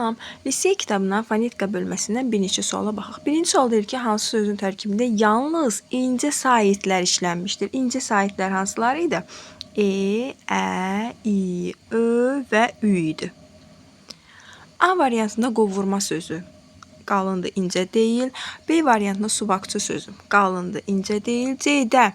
Salam. Lisey kitabından fonetika bölməsindən bir neçə suala baxaq. Birinci sual deyir ki, hansı sözün tərkibində yalnız incə saitlər işlənmişdir? İncə saitlər hansıları idi? E, Ə, İ, Ö və Ü idi. A variantında qovurma sözü qalındır, incə deyil. B variantında suvaqçı sözü qalındır, incə deyil. C-də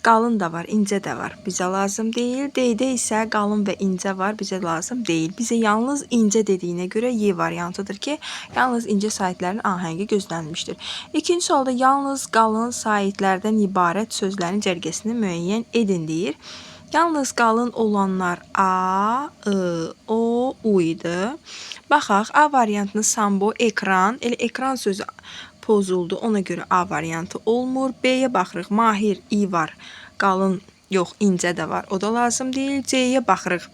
qalın da var, incə də var. Bizə lazım deyil. D-də isə qalın və incə var, bizə lazım deyil. Bizə yalnız incə dediyinə görə Y variantıdır ki, yalnız incə saitlərin ahəngi gözlənilmişdir. İkinci sualda yalnız qalın saitlərdən ibarət sözlərin cərgəsini müəyyən edin deyir. Yalnız qalın olanlar A, I, O, U idi. Baxaq, A variantını sambo, ekran, elə ekran sözü pozuldu. Ona görə A variantı olmur. B-yə baxırıq, Mahir, İ var. Qalın yox, incə də var. O da lazım deyil. C-yə baxırıq.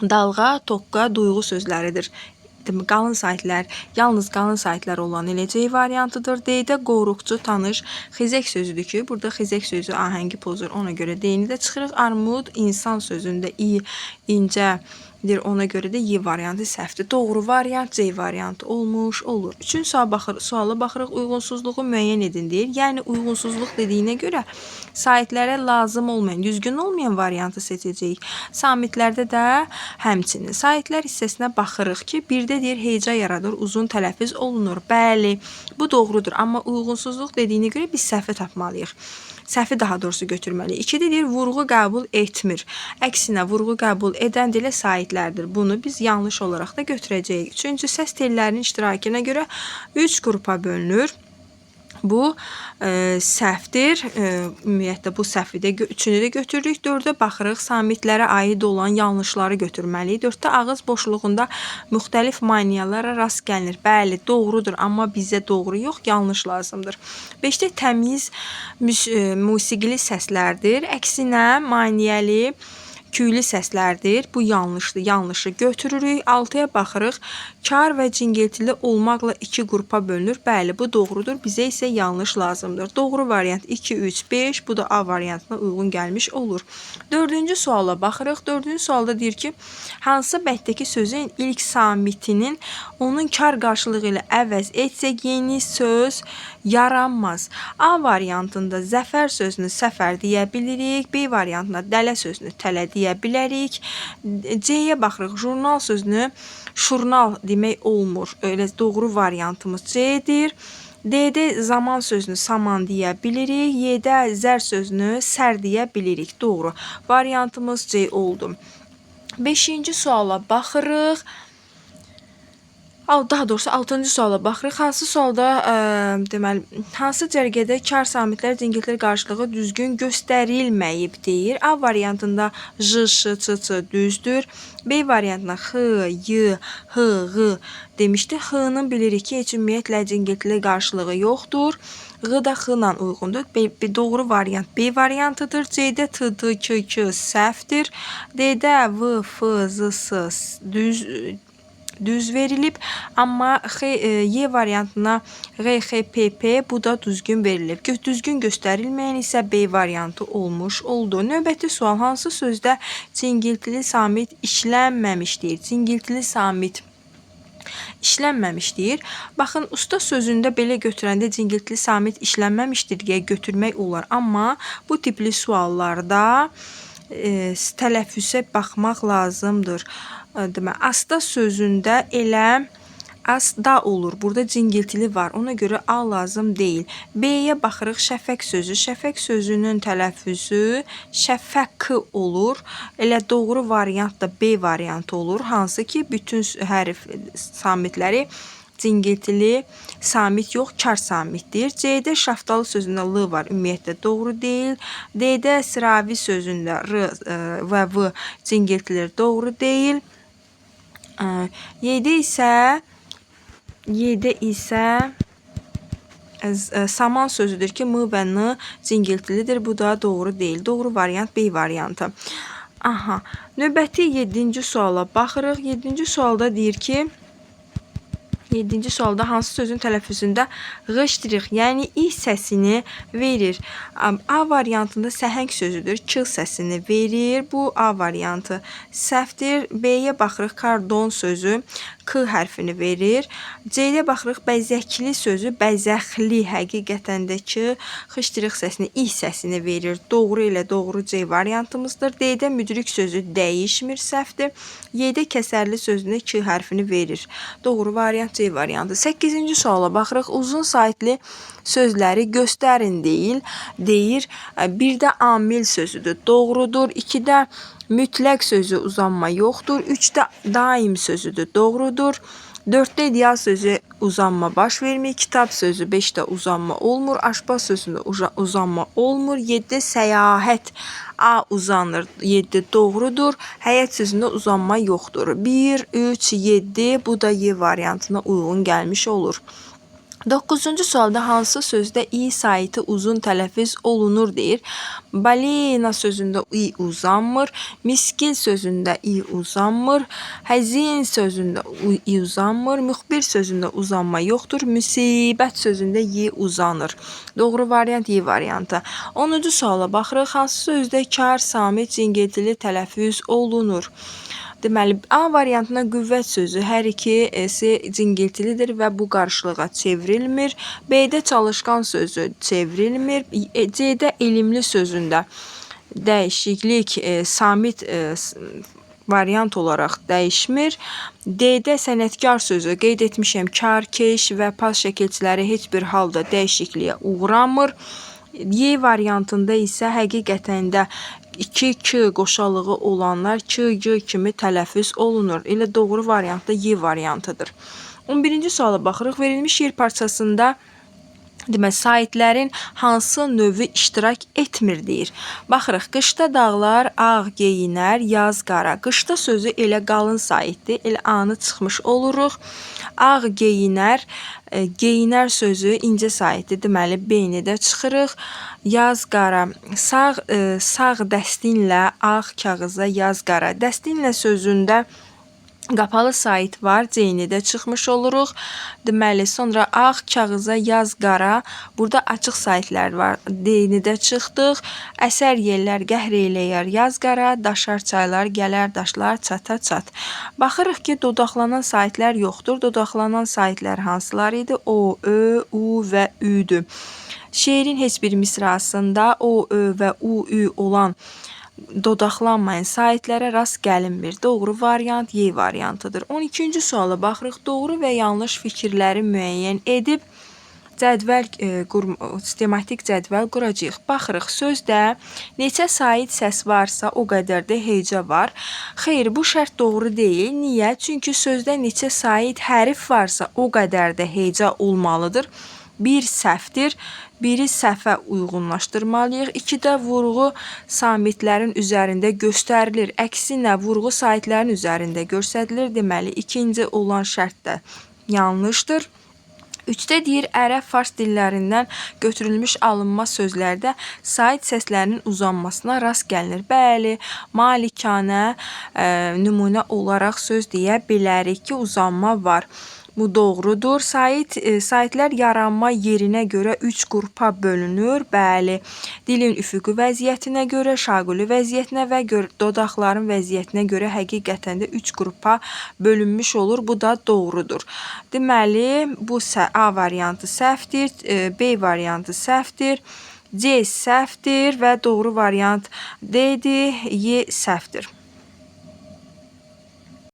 Dalğa, tokka, duyğu sözləridir. Demək, qalın saitlər, yalnız qalın saitlər olan elə C variantıdır. D-də qoruqçu, tanış, xizək sözüdür ki, burada xizək sözü ahəngi pozur. Ona görə D-ni də çıxırıq. Armud, insan sözündə İ, incədir. Ona görə də Y variantı səhvdir. Doğru variant C variantı olmuş olur. Üçüncü suala baxırıq. Uyğunsuzluğu müəyyən edin deyir. Yəni uyğunsuzluq dediyinə görə saitlərə lazım olmayan, düzgün olmayan variantı seçəcəyik. Samitlərdə də həmçinin saitlər hissəsinə baxırıq ki, birdə deyir heca yaradır, uzun tələffüz olunur. Bəli, bu doğrudur, amma uyğunsuzluq dediyinə görə biz səhvi tapmalıyıq. Səhvi daha doğrusu götürməliyik. İkidə deyir vurğu qəbul etmir. Əksinə vurğu qəbul edən dilə saitlərdir. Bunu biz yanlış olaraq da götürəcəyik. Üçüncü, səs tellərinin iştirakına görə 3 qrupa bölünür. Bu səhvdir. Ümumiyyətlə bu səhvi də üçünü də götürürük. Dördə baxırıq, samitlərə aid olan yanlışları götürməliyik. Dörddə ağız boşluğunda müxtəlif maneələrə rast gəlinir. Bəli, doğrudur, amma bizə doğru yox, yanlış lazımdır. Beşdə təmiz musiqili səslərdir. Əksinə maneəli küylü səslərdir. Bu yanlışdır. Yanlışı götürürük. 6-ya baxırıq. Kar və cingiltili olmaqla 2 qrupa bölünür. Bəli, bu doğrudur. Bizə isə yanlış lazımdır. Doğru variant 2, 3, 5. Bu da A variantına uyğun gəlmiş olur. Dördüncü suala baxırıq. Dördüncü sualda deyir ki, hansı bənddəki sözün ilk samitinin onun kar qarşılığı ilə əvəz etsək yeni söz yaranmaz. A variantında zəfər sözünü səfər deyə bilirik. B variantında dələ sözünü tələ deyə bilərik. C-yə baxırıq. Jurnal sözünü şurnal demək olmur. Elə doğru variantımız C-dir. D-də zaman sözünü saman deyə bilirik. Y-də zər sözünü sər deyə bilirik. Doğru. Variantımız C oldu. Beşinci suala baxırıq. Daha doğrusu 6-cı suala baxırıq. Hansı sualda deməli, hansı cərgədə kar samitlər, cingiltilər qarşılığı düzgün göstərilməyib deyir. A variantında J, Ş, Ç, Ç düzdür. B variantında X, Y, H, Ğ demişdi. H-nın bilirik ki, heç ümumiyyətlə cingiltili qarşılığı yoxdur. Ğ da X ilə uyğundur. Doğru variant B variantıdır. C-də T, D, K, K səhvdir. D-də V, F, Z, S düz verilib, amma Y variantına R, X, P, P bu da düzgün verilib. Düzgün göstərilməyən isə B variantı olmuş oldu. Növbəti sual hansı sözdə cingiltili samit işlənməmiş deyir. Cingiltili samit işlənməmiş deyir. Baxın, usta sözündə belə götürəndə cingiltili samit işlənməmişdir deyə götürmək olar. Amma bu tipli suallarda tələffüzə baxmaq lazımdır. Demək, asta sözündə elə asta olur. Burada cingiltili var. Ona görə A lazım deyil. B-yə baxırıq. Şəfəq sözü. Şəfəq sözünün tələffüzü şəfəq olur. Elə doğru variant da B variantı olur. Hansı ki, bütün hərf samitləri cingiltili samit yox, kar samitdir. C-də şaftalı sözündə L var. Ümumiyyətlə doğru deyil. D-də sıravi sözündə R və V cingiltilir doğru deyil. Y-də isə saman sözüdür ki, M və N cingiltilidir. Bu da doğru deyil. Doğru variant B variantı. Aha. Növbəti 7-ci suala baxırıq. 7-ci sualda deyir ki, 7-ci sualda hansı sözün tələffüzündə ğ ştrix, yəni i səsini verir? A variantında səhəng sözüdür, k səsini verir. Bu A variantı səhvdir. B-yə baxırıq, kardon sözü. K hərfini verir. C-də baxırıq, bəzəkli sözü bəzəxli həqiqətən də ki, x səsini, i səsini verir. Doğru ilə doğru C variantımızdır. D-də müdrik sözü dəyişmir, səhvdir. Y-də kəsərli sözünə K hərfini verir. Doğru variant C variantı. 8-ci suala baxırıq. Uzun saitli sözləri göstərin deyir. 1-də amil sözüdür. Doğrudur. 2-də mütləq sözü uzanma yoxdur. 3-də daim sözüdür. Doğrudur. 4-də ideal sözü uzanma baş vermir. Kitab sözü 5-də uzanma olmur. Aşpaz sözündə uzanma olmur. 7-də səyahət A uzanır. 7 doğrudur. Həyət sözündə uzanma yoxdur. 1, 3, 7 bu da Y variantına uyğun gəlmiş olur. 9-cu sualda hansı sözdə i saiti uzun tələffüz olunur deyir. Balina sözündə i uzanmır, miskil sözündə i uzanmır, həzin sözündə i uzanmır, müxbir sözündə uzanma yoxdur, müsibət sözündə y uzanır. Doğru variant Y variantı. 10-cu suala baxırıq. Hansı sözdə kar, samit, cingiltili tələffüz olunur? Deməli, A variantına qüvvət sözü hər ikisi cingiltilidir və bu qarşılığa çevrilmir. B-də çalışqan sözü çevrilmir. C-də elmli sözündə dəyişiklik samit variant olaraq dəyişmir. D-də sənətkar sözü qeyd etmişəm. Kar, keş və pas şəkilçiləri heç bir halda dəyişikliyə uğramır. Y variantında isə həqiqətən də 2 K qoşalığı olanlar K, Y kimi tələffüz olunur. Elə doğru variant da Y variantıdır. 11-ci suala baxırıq. Verilmiş yer parçasında deməli, saitlərin hansı növü iştirak etmir deyir. Baxırıq, qışda dağlar ağ geyinər, yaz qara. Qışda sözü elə qalın saitdir, elə anı çıxmış oluruq. Ağ geyinər, geyinər sözü incə saitdir, deməli B-ni də çıxırıq. Yaz qara, sağ dəstinlə ağ kağıza yaz qara. Dəstinlə sözündə qapalı sait var, C-ni də çıxmış oluruq. Deməli, sonra ağ kağıza yaz qara. Burada açıq saitlər var. D-ni də çıxdıq. Əsər yellər qəhr eləyər yaz qara, daşar çaylar gələr daşlar çata çat. Baxırıq ki, dodaqlanan saitlər yoxdur. Dodaqlanan saitlər hansılar idi? O, Ö, U və Ü-dür. Şeirin heç bir misrasında O, Ö və U, Ü olan dodaqlanmayan saitlərə rast gəlinmir. Doğru variant Y variantıdır. 12-ci suala baxırıq. Doğru və yanlış fikirləri müəyyən edib cədvəl sistematik cədvəl quracağıq. Baxırıq, sözdə neçə sait səs varsa, o qədər də heca var. Xeyr, bu şərt doğru deyil. Niyə? Çünki sözdə neçə sait hərf varsa, o qədər də heca olmalıdır. Bir səhvdir. Biri səhvə uyğunlaşdırmalıyıq. 2-də vurğu samitlərin üzərində göstərilir. Əksinə vurğu saitlərin üzərində göstərilir. Deməli, ikinci olan şərt də yanlışdır. 3-də deyir, ərəb, fars dillərindən götürülmüş alınma sözlərdə sait səslərinin uzanmasına rast gəlinir. Bəli, malikanə nümunə olaraq söz deyə bilərik ki, uzanma var. Bu doğrudur. Saitlər yaranma yerinə görə 3 qrupa bölünür. Bəli, dilin üfüqi vəziyyətinə görə, şaquli vəziyyətinə və dodaqların vəziyyətinə görə həqiqətən də 3 qrupa bölünmüş olur. Bu da doğrudur. Deməli, bu A variantı səhvdir, B variantı səhvdir, C səhvdir və doğru variant D-dir, Y səhvdir.